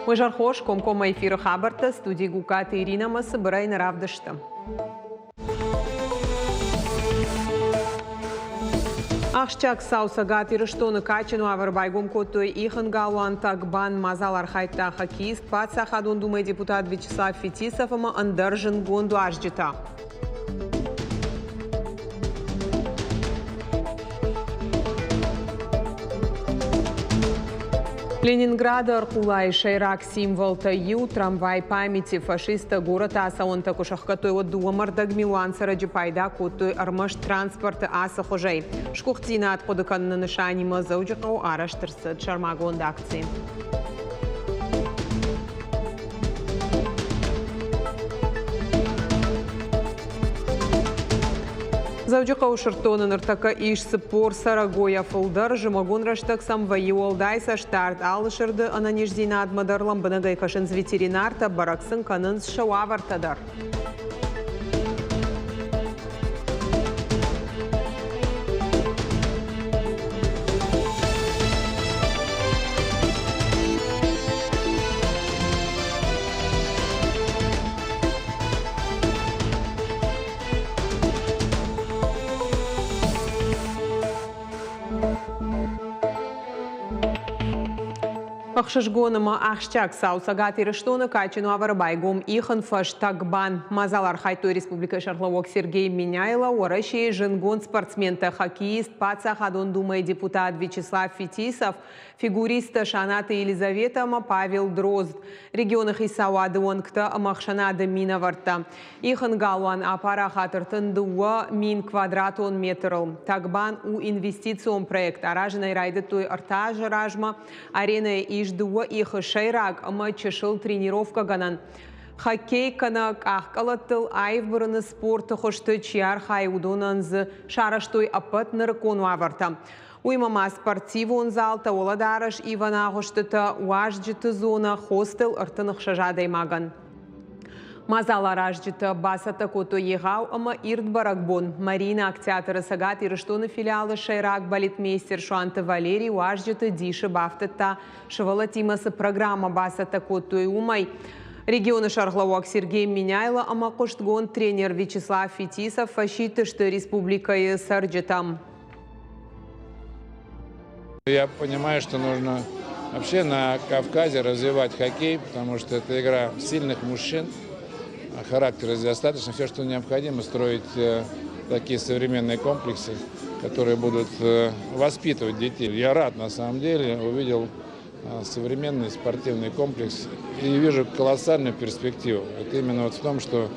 Уый зӕрхорз комкоммӕ эфиры хабӕрттӕ студи Гукаты Иринӕмӕ цыбырӕй нӕ равдысты. Ахсджиаг цау Цӕгат Ирыстоны кадджын уавӕр байгом кодтой ихын галуан Тагбан. Мадзал архайдта хоккеист, Паддзахадон Думӕйы депутат Вячеслав Фетисов ӕмӕ ӕндӕр зындгонд уазджытӕ. Ленинграды ӕрхъулайы сӕйраг символтӕй иу трамвай памяти фашисттӕ горӕты ацӕуӕнтӕ куы сӕхгӕдтой, уӕд дыууӕ милуан цӕрӕджы пайда кодтой ӕрмӕст транспорты ацы хуызӕй. Сгуыхтдзинад хъуыды кӕныны нысанимӕ Дзӕуджыхъӕуы арӕзт ӕрцыд сӕрмагонд акци. Дзӕуджыхъӕуы сырддоны ныртӕккӕ ис 40 цӕрӕгойӕ фылдӕр. Зымӕгон рӕстӕг сӕм вӕййы уӕлдай цӕстдард. Алы сырды ӕнӕниздзинадмӕ дӕр лӕмбынӕгӕй кӕсынц ветеринартӕ, бӕрӕг сын кӕнынц сӕ уавӕртӕ дӕр. Ӕхсызгон ӕмӕ ахсджиаг цау Цӕгат Ирыстоны кадджын уавӕры байгом ихын фӕз Тагбан. Мадзал архайдтой республикӕйы сӕргълӕууӕг Сергей Меняйло, Уӕрӕсейы зындгонд спортсментӕ, хоккеист, Паддзахадон Думӕйы депутат Вячеслав Фетисов, фигуристтӕ Санаты Елизаветӕ ӕмӕ Павел Дрозд, регионы хицауады уӕнгтӕ ӕмӕ ӕхсӕнады минӕвӕрттӕ. Ихын галуан апарахат 32 000 квадратон метрыл. Тагбан у инвестицион проект. Аразын ӕй райдыдтой ӕртӕ азы размӕ. Аренӕйы ис дыууӕ ихы сӕйраг ӕмӕ чысыл тренировкӕгӕнӕн. Хоккей кӕнӕ къахкъӕлӕттыл аив бырыны спорты хуызты чи архайы, уыдонӕн дзы сарӕзтой ӕппӕт нырыккон уавӕртӕ. Уыимӕ ма спортивон залтӕ, уӕлӕдарӕс ивӕн агъуыстытӕ, уазджыты зонӕ, хостел 36 адӕймагӕн. Мадзаларазджытӕ бацӕттӕ кодтой егъау ӕмӕ ирд бӕрӕгбон. Мариинаг театры Цӕгат Ирыстоны филиалы сӕйраг балетмейстер Суанты Валерий уазджыты дисы бафтыдта, сывӕллӕттимӕ цы программӕ бацӕттӕ кодтой, уымӕй. Регионы сӕргълӕууӕг Сергей Меняйло ӕмӕ хъуыстгонд тренер Вячеслав Фетисов фӕсидтысты республикӕйы цӕрджытӕм. Я понимаю, что нужно вообще на Кавказе развивать хоккей, потому что это игра сильных мужчин, характера здесь достаточно. Все, что необходимо, строить такие современные комплексы, которые будут воспитывать детей. Я рад, на самом деле, увидел современный спортивный комплекс и вижу колоссальную перспективу. Это именно вот в том, что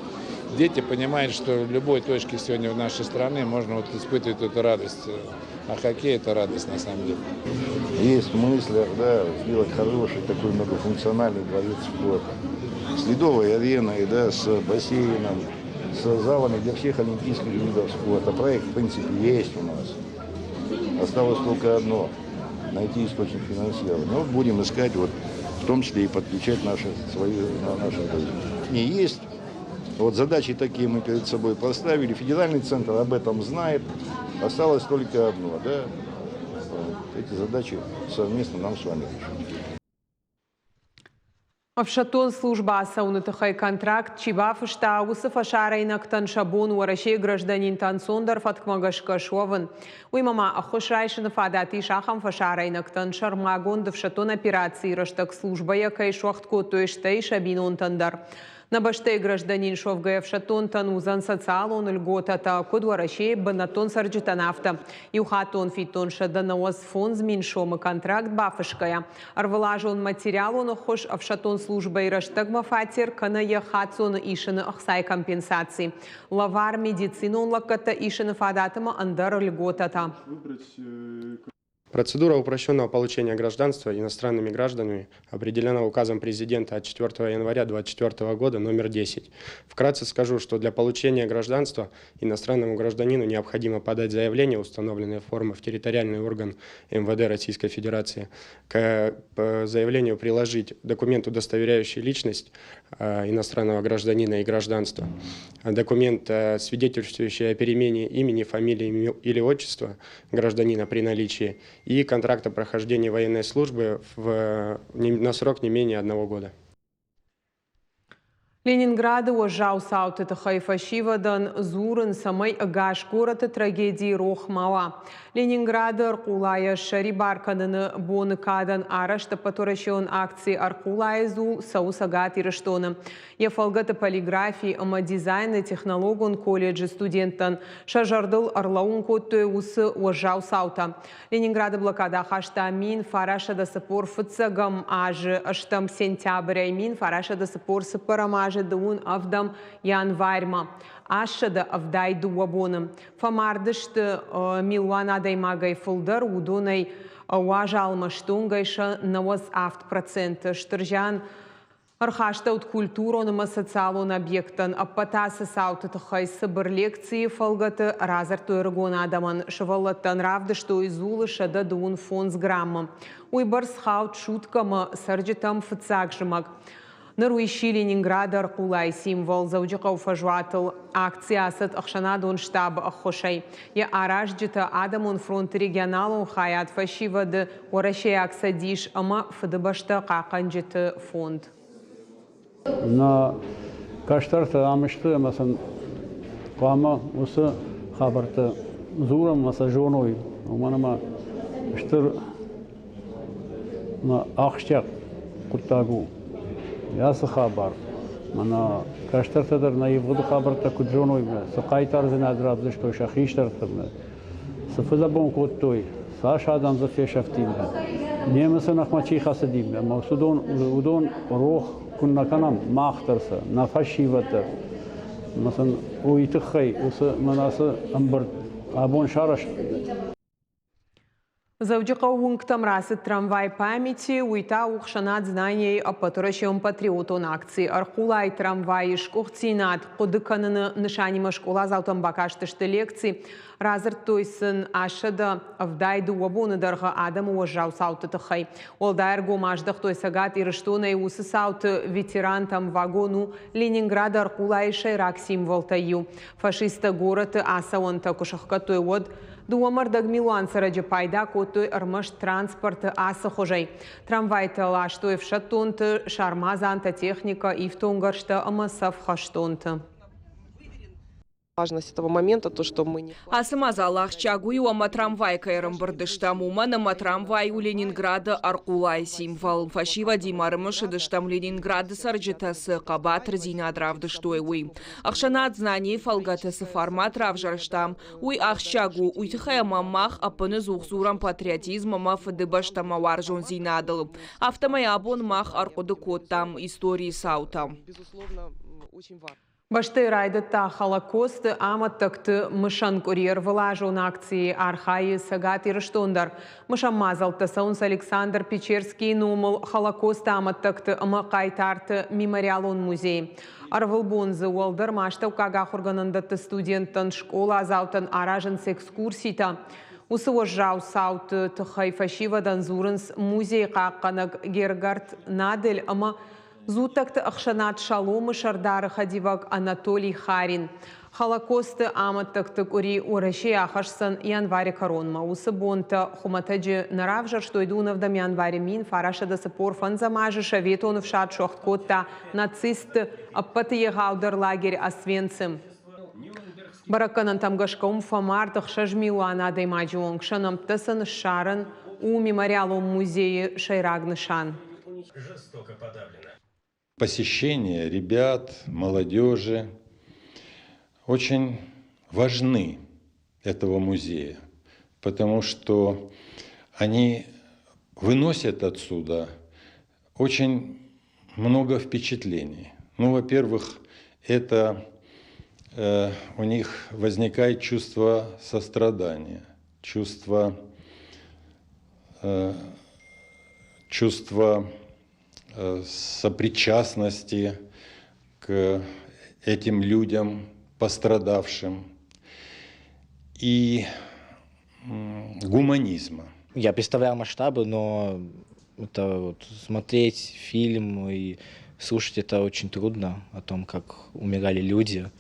дети понимают, что в любой точке сегодня в нашей стране можно вот испытывать эту радость. А хоккей – это радость на самом деле. Есть в мыслях, да, сделать хороший такой многофункциональный дворец спорта. С ледовой ареной, да, с бассейном, с залами для всех олимпийских видов спорта. Проект, в принципе, есть у нас. Осталось только одно – найти источник финансирования. Ну, будем искать, вот, в том числе и подключать наши, свои, наши Не есть. Вот задачи такие мы перед собой поставили. Федеральный центр об этом знает. Осталось только одно, да, эти задачи совместно нам с вами решить. Ӕфсӕддон службӕ ацӕуыны тыххӕй контракт чи бафыста, уыцы фӕсарӕйнӕгтӕн сӕ бон Уӕрӕсейы гражданинтӕ ӕнцондӕр фӕткмӕ гӕсгӕ суӕвын. Уыимӕ ма ӕххуыс райсыны фадат ис ахӕм фӕсарӕйнӕгтӕн, сӕрмагонд ӕфсӕддон операцийы рӕстӕг службӕйӕ кӕй суӕгъд кодтой, стӕй сӕ бинонтӕн дӕр. Нӕ бӕстӕйы гражданин суӕвгӕйӕ ӕфсӕддонтӕн уыдзӕн социалон льготӕтӕ, куыд Уӕрӕсейы бынӕттон цӕрджытӕн, афтӕ. Иухаттон фиддон 195 000 сомы контракт бафысгӕйӕ, ӕрвылазон материалон ӕххуыс ӕфсӕддон службӕйы рӕстӕгмӕ фатер кӕнӕ йӕ хаццоны исыны ӕхцайы компенсаци, лӕвар медицинон лӕггӕдтӕ исыны фадат ӕмӕ ӕндӕр льготӕтӕ. Процедура упрощенного получения гражданства иностранными гражданами определена указом президента от 4 января 2024 года номер 10. Вкратце скажу, что для получения гражданства иностранному гражданину необходимо подать заявление установленной формы в территориальный орган МВД Российской Федерации, к заявлению приложить документ, удостоверяющий личность иностранного гражданина и гражданство, документ, свидетельствующий о перемене имени, фамилии или отчества гражданина при наличии, и контракт о прохождении военной службы на срок не менее одного года. Ленинграды уӕззау цауты тыххӕй фӕсивӕдӕн дзурын, цӕмӕй ӕгас горӕты трагеди рох ма уа. Ленинграды ӕрхъулайӕ ссӕрибар кӕныны боны кадӕн арӕзт ӕппӕтуӕрӕсеон акци «Ӕрхъулайы дзул» цӕуы Цӕгат Ирыстоны. Йӕ фӕлгӕты полиграфи ӕмӕ дизайны технологон колледжы студенттӕн сӕ зӕрдыл ӕрлӕууын кодтой уыцы уӕззау цаутӕ. Ленинграды блокадӕ ахаста 1941 азы ӕстӕм сентябрӕй 1944 азы дыууын ӕвдӕм январьмӕ. 872 боны. Фӕмард сты милуан адӕймагӕй фылдӕр, уыдонӕй уазалмӕ стонгӕй сӕ 97%. Стыр зиан ӕрхастӕуыд культурон ӕмӕ социалон объекттӕн. Ӕппӕт ацы цауты тыххӕй цыбыр лекцийы фӕлгӕты радзырдтой ӕрыгон адӕмӕн. Сывӕллӕттӕн равдыстой дзулы 125 граммы. Уый бӕрц хауд суткӕмӕ цӕрджытӕм фыццаг зымӕг. Ныр уый сси Ленинграды ӕрхъулайы символ Дзӕуджыхъӕуы фӕзуатыл. Акци ацыд ӕхсӕнадон штабы ӕххуысӕй. Йӕ аразджытӕ Адӕмон фронты регионалон хайад фӕсивӕды Уӕрӕсейаг Цӕдис ӕмӕ Фыдыбӕстӕ хъахъхъӕнджыты фонд. Нӕ кӕстӕртӕ ам сты ӕмӕ сын хъуамӕ уыцы хабӕрттӕ дзурӕм ӕмӕ сӕ зоной, уымӕн ӕмӕ стыр ахсджиаг хъуыддаг у ацы хабар. Мӕнӕ кӕстӕртӕ дӕр нӕ ивгъуыды хабӕрттӕ куыд зоной, цы хъайтардзинад равдыстой сӕ хистӕртӕ, цы фыдӕбон кодтой, цас адӕм дзы фесӕфтимӕ, немыцы ныхмӕ чи хӕцыди, ӕмӕ уыдон рох куы нӕ кӕнӕм мах дӕр сӕ, нӕ фӕсивӕд дӕр. Ӕмӕ сын уый тыххӕй уыцы мӕнӕ ацы ӕмбырд абон сарӕзт. Дзӕуджыхъӕуы уынгтӕм рацыд трамвай памяти, уый та у ӕхсӕнад Знание-йы ӕппӕтуӕрӕсеон патриотон акци. Ӕрхъулайы трамвайы сгуыхтдзинад хъуыды кӕныны нысанимӕ скъоладзаутӕн бакастысты лекци. Радзырдтой сын 872 боны дӕргъы адӕмы уӕззау цауты тыххӕй. Уӕлдай ӕргом аздӕхтой Цӕгат Ирыстонӕй уыцы цауты ветерантӕм. Вагон у Ленинграды ӕрхъулайы сӕйраг символтӕй иу. Фашисттӕ горӕты ацӕуӕнтӕ куы сӕхгӕдтой, уӕд Дыууӕ милуан цӕрӕджы пайда кодтой ӕрмӕст транспорты ацы хуызӕй. Трамвайтӕ ластой ӕфсӕддонты, сармадзантӕ, техникӕ, ифтонггӕрзтӕ ӕмӕ цӕф хӕстонты. Важность этого момента, то, что мы не... Ацы мадзал ахсджиаг уый у, ӕмӕ трамвай кӕй ӕрӕмбырд стӕм, уымӕн ӕмӕ трамвай у Ленинграды ӕрхъулайы символ. Фӕсивӕдимӕ ӕрымысыдыстӕм, Ленинграды цӕрджытӕ цы хъӕбатырдзинад равдыстой, уый. Ӕхсӕнад Знание-йы фӕлгӕты цы формат равзӕрстам, Уый ахсджиаг у, уый тыххӕй ӕмӕ мах ӕппыныдзух дзурӕм патриотизм ӕмӕ Фыдыбӕстӕмӕ уарзондзинадыл. Афтӕмӕй абон мах ӕрхъуыды кодтам историйы цаутӕ. Бӕстӕйы райдыдта Холокосты амӕттӕгты мысӕн къуыри. Ӕрвылазон акцийы архайы Цӕгат Ирыстон дӕр. Мысӕн мадзӕлттӕ цӕуынц Александр Печерскийы номыл Холокосты амӕттӕгты ӕмӕ хъайтарты мемориалон музейы. Ӕрвылбон дзы уӕлдӕр ма астӕуккаг ахуыргӕнӕндӕтты студенттӕн, скъоладзаутӕн аразынц экскурситӕ. Уыцы уӕззау цауты тыххӕй фӕсивӕдӕн дзурынц музейы хъахъхъӕнӕг Гергард Надель ӕмӕ дзуттӕгты ӕхсӕнад Шаломы сӕрдары хӕдивӕг Анатолий Харин. Холокосты амӕттӕгты къуыри Уӕрӕсейы ахӕсдзӕн январы кӕронмӕ. Уыцы бонтӕ хуымӕтӕджы нӕ равзӕрстой 25 январы 1945 азы Советон ӕфсад суӕгъд кодта нацистты ӕппӕты егъаудӕр лагерь Освенцим. Бӕрӕггӕнӕнтӕм гӕсгӕ уым фӕмард 6 милуан адӕймаджы онг. Сӕ нӕмттӕ сын ссарын у мемориалон музейы сӕйраг нысан. Посещение ребят, молодежи очень важны этого музея, потому что они выносят отсюда очень много впечатлений. Ну, во-первых, это у них возникает чувство сострадания, чувство сопричастности к этим людям, пострадавшим, и гуманизма. Я представлял масштабы, но это вот смотреть фильм и слушать это очень трудно, о том, как умирали люди.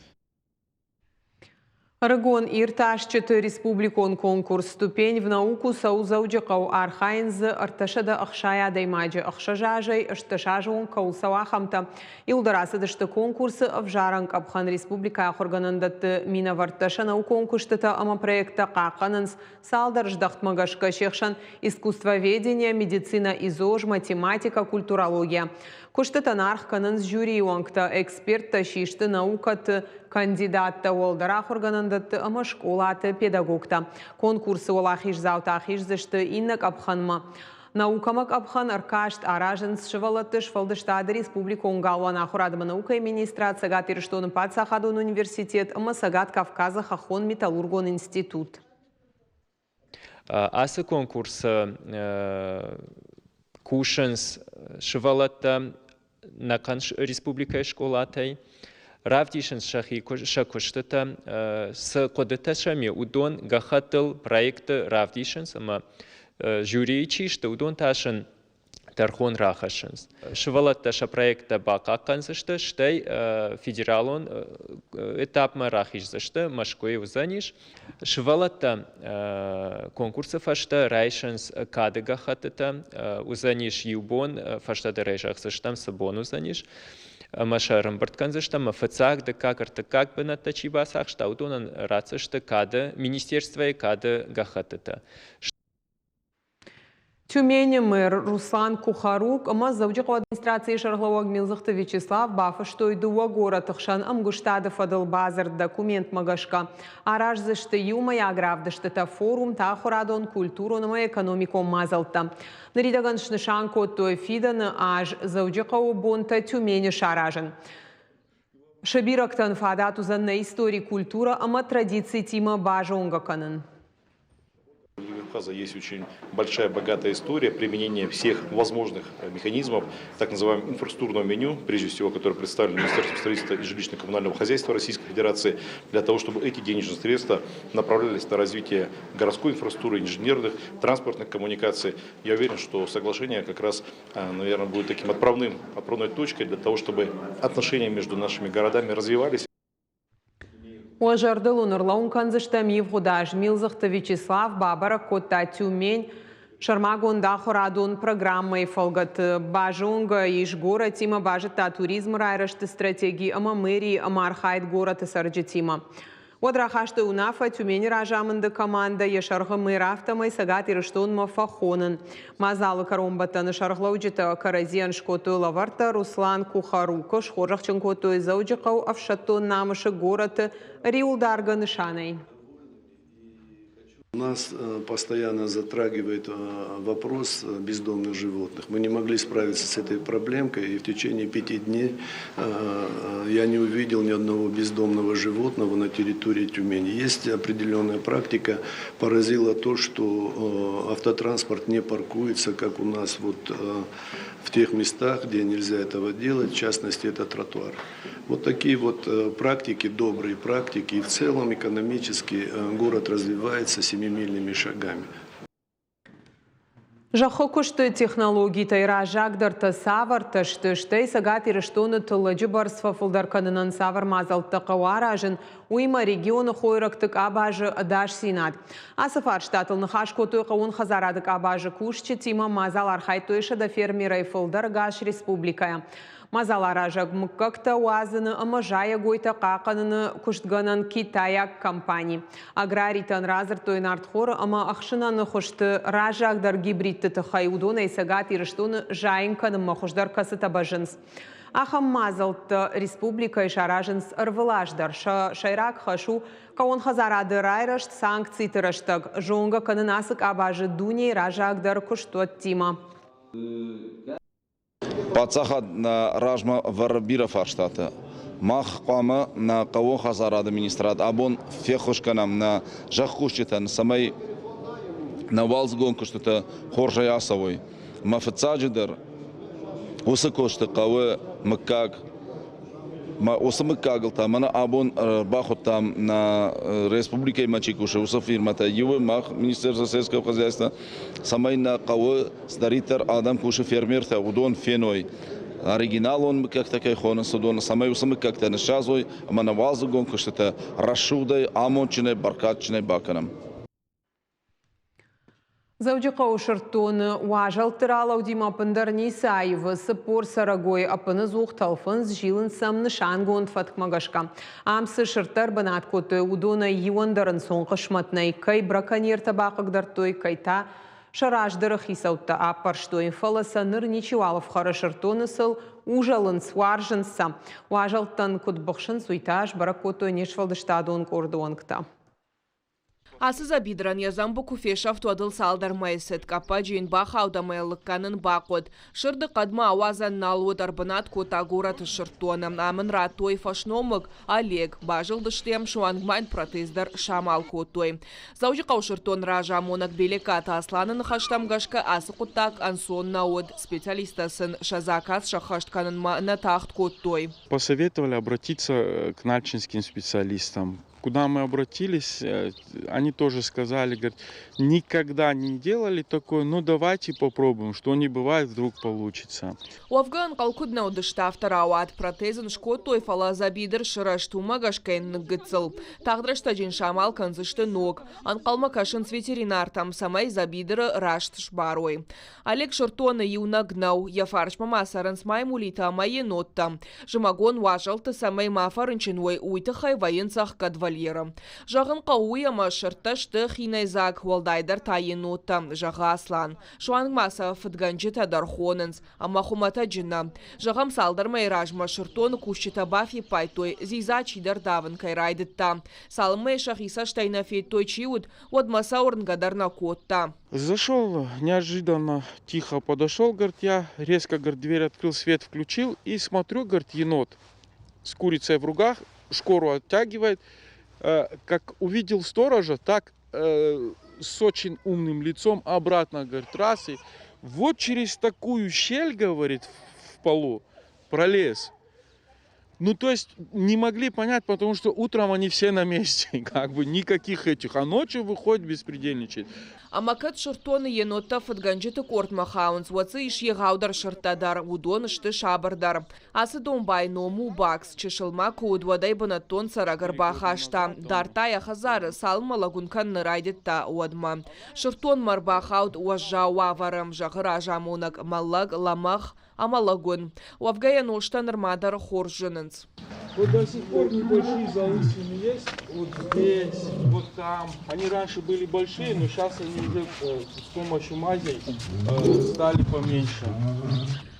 Ӕрыгон иртасджыты республикон конкурс «Ступень в науку» цӕуы Дзӕуджыхъӕуы. Архайынц дзы 360 адӕймаджы 6 азӕй 18 азы онг кӕуыл цӕуы, ахӕмтӕ. Иуылдӕр ацыдысты конкурсы ӕвзарӕн къӕпхӕн. Республикӕйы ахуыргӕнӕндӕтты минӕвӕрттӕ сӕ наукон куыстытӕ ӕмӕ проекттӕ хъахъхъӕнынц цалдӕр здӕхтмӕ гӕсгӕ, се хсӕн искусствоведение, медицина, ИЗОЖ, математика, культурология. Куыстытӕн аргъ кӕнынц жюрийы уӕнгтӕ, эксперттӕ систы наукӕты кандидаттӕ, уӕлдӕр ахуыргӕнӕндӕтты ӕмӕ скъолаты педагогтӕ. Конкурсы уӕлахиздзаутӕ ахиздзысты иннӕ къӕпхӕнмӕ. Наукӕмӕ къӕпхӕн ӕркаст аразынц сывӕллӕтты сфӕлдыстады республикон галуан ахуырад ӕмӕ наукӕйы министрад, Цӕгат Ирыстоны паддзахадон университет ӕмӕ Цӕгат Кавказы хӕххон-металлургон институт. Ацы конкурсы кусынц сывӕллӕттӕ нӕхъӕн республикӕйы скъолатӕй, равдисынц сӕхи сӕ куыстытӕ, цы хъуыдытӕ сӕм и, уыдон гӕххӕттыл проекты равдисынц ӕмӕ жюрийы чи сты, уыдон та сын тӕрхон рахӕссынц. Сывӕллӕттӕ сӕ проекттӕ бахъахъхъӕндзысты, стӕй федералон этапмӕ рахиздзысты, Мӕскуыйы уыдзӕнис. Сывӕллӕттӕ конкурсы фӕстӕ райсынц кады гӕххӕттытӕ, уыдзӕнис иу бон, фӕстӕдӕр ӕй зӕгъдзыстӕм, цы бон уыдзӕнис. Ӕмӕ сӕ ӕрӕмбырд кӕндзыстӕм, ӕмӕ фыццаг, дыккаг, ӕртыккаг бынӕттӕ чи бацахста, уыдонӕн ратдзысты кады министерствойы кады гӕххӕттытӕ. Тюмени мэр Руслан Кухарук ӕмӕ Дзӕуджыхъӕуы администрацийы сӕргълӕууӕг Милдзыхты Вячеслав бафыстой дыууӕ горӕты хсӕн ӕмгуыстады фӕдыл бадзырд. Документмӕ гӕсгӕ араздзысты иумӕйаг равдыстытӕ, форумтӕ, ахуырадон, культурон ӕмӕ экономикон мадзӕлттӕ. Ныридӕгӕн снысан кодтой фидӕны аз Дзӕуджыхъӕуы бонтӕ Тюмени саразын. Сыбирӕгтӕн фадат уыдзӕн нӕ истори, культурӕ ӕмӕ традицитимӕ базонгӕ кӕнын. У есть очень большая, богатая история применения всех возможных механизмов так называемого инфраструктурного меню, прежде всего, которое представлено Министерством строительства и жилищно-коммунального хозяйства Российской Федерации, для того, чтобы эти денежные средства направлялись на развитие городской инфраструктуры, инженерных, транспортных коммуникаций. Я уверен, что соглашение как раз, наверное, будет таким отправным, отправной точкой для того, чтобы отношения между нашими городами развивались. Уӕ зӕрдыл уын ӕрлӕууын кӕндзыстӕм ивгъуыд аз Милдзыхты Вячеслав бабӕрӕг кодта Тюмень сӕрмагонд ахуырадон программӕйы фӕлгӕты. Базонгӕ ис горӕтимӕ, базыдта туризмы райрӕзты стратеги ӕмӕ мэрийы ӕмархайд горӕты цӕрджытимӕ. Уӕд рахастой уынаффӕ Тюмени разамынды командӕ йӕ сӕргъы мэр афтӕмӕй Цӕгат Ирыстонмӕ фӕхонын. Мадзалы кӕронбӕттӕны сӕргълӕуджытӕ кӕрӕдзийӕн скодтой лӕвӕрттӕ. Руслан Кухарукы схорзӕхджын кодтой Дзӕуджыхъӕуы ӕфсӕддон намысы горӕты риуылдаргӕ нысанӕй. Нас постоянно затрагивает вопрос бездомных животных. Мы не могли справиться с этой проблемкой, и в течение 5 дней я не увидел ни одного бездомного животного на территории Тюмени. Есть определенная практика. Поразило то, что автотранспорт не паркуется, как у нас вот в тех местах, где нельзя этого делать, в частности, это тротуар. Вот такие вот практики, добрые практики, и в целом экономически город развивается семимильными шагами. Зӕххы куысты технологитӕй раззагдӕртӕ цавӕртӕ сты, стӕй Цӕгат Ирыстоны тыллӕджы бӕрц фӕфылдӕр кӕнынӕн цавӕр мадзӕлттӕ хъӕуы аразын, уыимӕ регионы хойрӕгты къабазы ӕдасдзинад. Ацы фарстатыл ныхас кодтой хъӕууон хӕдзарады къабазы кусджытимӕ. Мадзал архайдтой 100 фермерӕй фылдӕр ӕгас республикӕйӕ. Мадзаларазӕг мыггӕгтӕ уадзыны ӕмӕ зайӕгойтӕ хъахъхъӕныны куыстгӕнӕн китайаг компани. Аграритӕн радзырдтой нартхоры ӕмӕ ӕхсынӕны хуызты раззагдӕр гибридты тыххӕй. Уыдонӕй Цӕгат Ирыстоны зайын кӕнынмӕ хуыздӕр кӕцытӕ бӕззынц. Ахӕм мадзӕлттӕ республикӕйы саразынц ӕрвылаз дӕр. Сӕ сӕйраг хӕс у хъӕууон хӕдзарады райрӕзт санкциты рӕстӕг зонгӕ кӕнын ацы къабазы дунейы раззагдӕр куыстуӕттимӕ. Паддзахад нӕ размӕ ӕвӕры бирӕ фарстатӕ. Мах хъуамӕ нӕ хъӕууон хӕдзарады министрад абон феххуыс кӕнӕм нӕ зӕхкусджытӕн, цӕмӕй нӕ уалдзыгон куыстытӕ хорзӕй ацӕуой. Мӕ фыццаджыдӕр уыцы куысты хъӕуы мыггаг. Уыцы мыггагыл та мӕнӕ абон бахуыдтам нӕ республикӕимӕ чи кусы, уыцы фирмӕтӕй иуы, мах, Министерство сельского хозяйства, цӕмӕй нӕ хъӕуы цыдӕриддӕр адӕм кусы, фермертӕ, уыдон феной. оригиналон мыггӕгтӕ кӕй хонынц, уыдон, цӕмӕй уыцы мыггӕгтӕ ныссадзой ӕмӕ нӕ уалдзыгон куыстытӕ рӕсугъдӕй, амондджынӕй, бӕркадджынӕй бакӕнӕм. Дзӕуджыхъӕуы сырддоны уазӕлтты ралӕудимӕ ӕппындӕр ницы аивы. 40 цӕрӕгойы ӕппыныдзух тӕлфынц, зилынц сӕм нысангонд фӕткмӕ гӕсгӕ. Ам цы сырдтӕ ӕрбынат кодтой, уыдонӕй иуӕн дӕр ӕнцон хъысмӕт нӕй. Кӕй браконьертӕ бахъыгдардтой, кӕй та сӕ раздӕры хицӕуттӕ аппӕрстой. Фӕлӕ сӕ ныр ничиуал ӕфхӕры сырддоны сыл узӕлынц, уарзынц сӕ. Уазӕлттӕн куыд быхсынц, уый та сбӕрӕг кодтой не сфӕлдыстадон къорды уӕнгтӕ. Ацы дзӕбидырӕн йӕ дзӕмбы куы фесӕфт, уӕд ыл цалдӕр мӕйы цыд. Къӕппӕджы йын бахауд ӕмӕ йӕ лыг кӕнын бахъуыд. Сырды хъӕдмӕ ауадзӕн нал уыд, ӕрбынат кодта горӕты сырддоны. Ам ын радтой фӕсномыг Олег. Базылдысты йӕм, суанг ма йын протез дӕр самал кодтой. Дзӕуджыхъӕуы сырддоны разамонӕг Белеккаты Асланы ныхӕстӕм гӕсгӕ ацы хъуыддаг ӕнцон нӕ уыд. Специалисттӕ сын сӕ заказ сӕххӕст кӕнынмӕ нӕ тагъд кодтой. Посоветовали обратиться к нальчинским специалистам. Куда мы обратились, они тоже сказали, говорят, никогда не делали такое, ну давайте попробуем, что не бывает, вдруг получится. Уӕвгӕ ӕнхъӕл куыд нӕ уыдысты, афтӕ рауад. Протез ын скодтой, фӕлӕ дзӕбидыр сырӕзт, уымӕ гӕсгӕ йын ныггыццыл. Тагъд рӕстӕджы йын самал кӕндзысты ног. Ӕнхъӕлмӕ кӕсынц ветеринартӕм, цӕмӕй дзӕбидыры раст сбарой. Олег сырддоны иунӕг нӕу, йӕ фарсмӕ ма цӕрынц маймулитӕ ӕмӕ еноттӕ. Зымӕгон уазӕлтты цӕмӕй ма фӕрынчын уой, уый тыххӕй вӕййынц ӕхгӕд вольеры. Зӕгъын хъӕуы уый, ӕмӕ сырдтӕ сты хинӕйдзаг, уӕлдайдӕр та еноттӕ, зӕгъы Аслан. Суанг ма сӕ фыдгӕнджытӕ дӕр хонынц, ӕмӕ хуымӕтӕджы нӕ. Зӕгъӕм, цалдӕр мӕйы размӕ сырддоны кусджытӕ бафиппайдтой, дзидза чидӕр давын кӕй райдыдта. Цалынмӕ йӕ сӕхи цӕстӕй нӕ федтой, чи уыд, уӕдмӕ сӕ уырнгӕ дӕр нӕ кодта. Зашел неожиданно, тихо подошел, говорит, я резко, говорит, дверь открыл, свет включил и смотрю, говорит, енот с курицей в руках, шкуру оттягивает. Как увидел сторожа, так с очень умным лицом обратно, говорит, раз и вот через такую щель, говорит, в полу пролез. Ну, то есть не могли понять, потому что утром они все на месте, как бы никаких этих, а ночью выходит беспредельничает. Ӕмӕ кӕд сырддоны еноттӕ фыдгӕнджыты къордмӕ хауынц, уӕд дзы ис егъаудӕр сырдтӕ дӕр, уыдон сты сабырдӕр. Ацы домбай ном у Бакс, чысыл ма куы уыд, уӕд ӕй бынӕттон цӕрӕг ӕрбахаста. Дардта йӕ хӕдзары, цалынмӕ лӕгуын кӕныны райдыдта, уӕдмӕ. Сырддонмӕ ӕрбахауд уӕззау уавӕры, зӕгъы разамонӕг, мӕллӕг, лӕмӕгъ, ӕмӕ лӕгуын. Уӕвгӕ йӕ ностӕ нырма дӕр хорз зынынц. Вот до сих пор небольшие залысины есть, вот здесь, вот там. Они раньше были большие, но сейчас они уже с помощью мазей стали поменьше.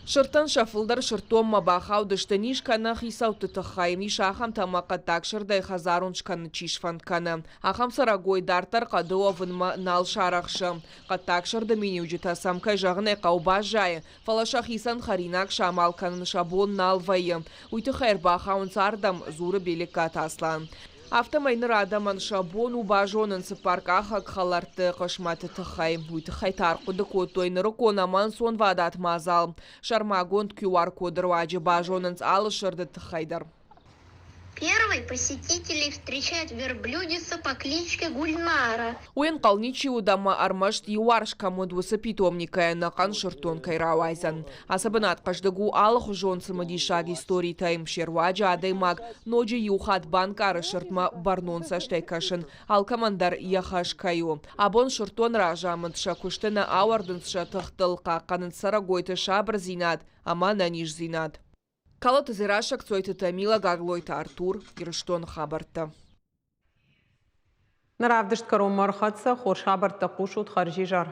Сырдтӕн сӕ фылдӕр сырддонмӕ бахаудысты низ кӕнӕ хицӕутты тыххӕй. Ис ахӕмтӕ ӕмӕ хъӕддаг сырдӕй хӕдзарон скӕнын чи сфӕнд кӕны. Ахӕм цӕрӕгой дарддӕр хъӕды уӕвынмӕ нал сарӕхсы. Хъӕддаг сырды миниуджытӕ сӕм, кӕй зӕгъын ӕй хъӕуы, баззайы, фӕлӕ сӕхицӕн хӕринаг самал кӕнын сӕ бон нал вӕййы. Уый тыххӕй ӕрбахауынц ардӕм, дзуры Белеккаты Аслан. Афтӕмӕй ныр адӕмӕн сӕ бон у базонын цыппаркъахӕг хӕлӕртты хъысмӕты тыххӕй. Уый тыххӕй та ӕрхъуыды кодтой нырыккон ӕмӕ ӕнцонвадат мадзал. Сӕрмагонд QR-коды руаджы базонынц алы сырды тыххӕй дӕр. Первый посетителей встречает верблюдица по кличке Гульнара. Уый ӕнхъӕл ничи уыд ӕмӕ ӕрмӕст иуарз кӕм уыд, уыцы питомникӕй ӕнӕхъӕн сырддон кӕй рауайдзӕн. Ацы бынат хъӕздыг у алыхуызон цымыдисаг историтӕй. Се руаджы адӕймаг ноджы иу хатт банкъары сырдмӕ бӕрнон цӕстӕй кӕсын, алкӕмӕн дӕр йӕ хӕс кӕй у. Абон сырддон разамынд сӕ куысты нӕ ауӕрдынц сӕ тыхтыл, хъахъхъӕнынц цӕрӕгойты сабырдзинад ӕмӕ ӕнӕниздзинад. Калоты Дзерассӕ, Кцойты Тамила, Гаглойты Артур, Ирыстоны хабӕрттӕ. Нӕ равдыст кӕронмӕ ӕрхӕццӕ. Хорз хабӕрттӕ хъусут, хӕрзизӕр.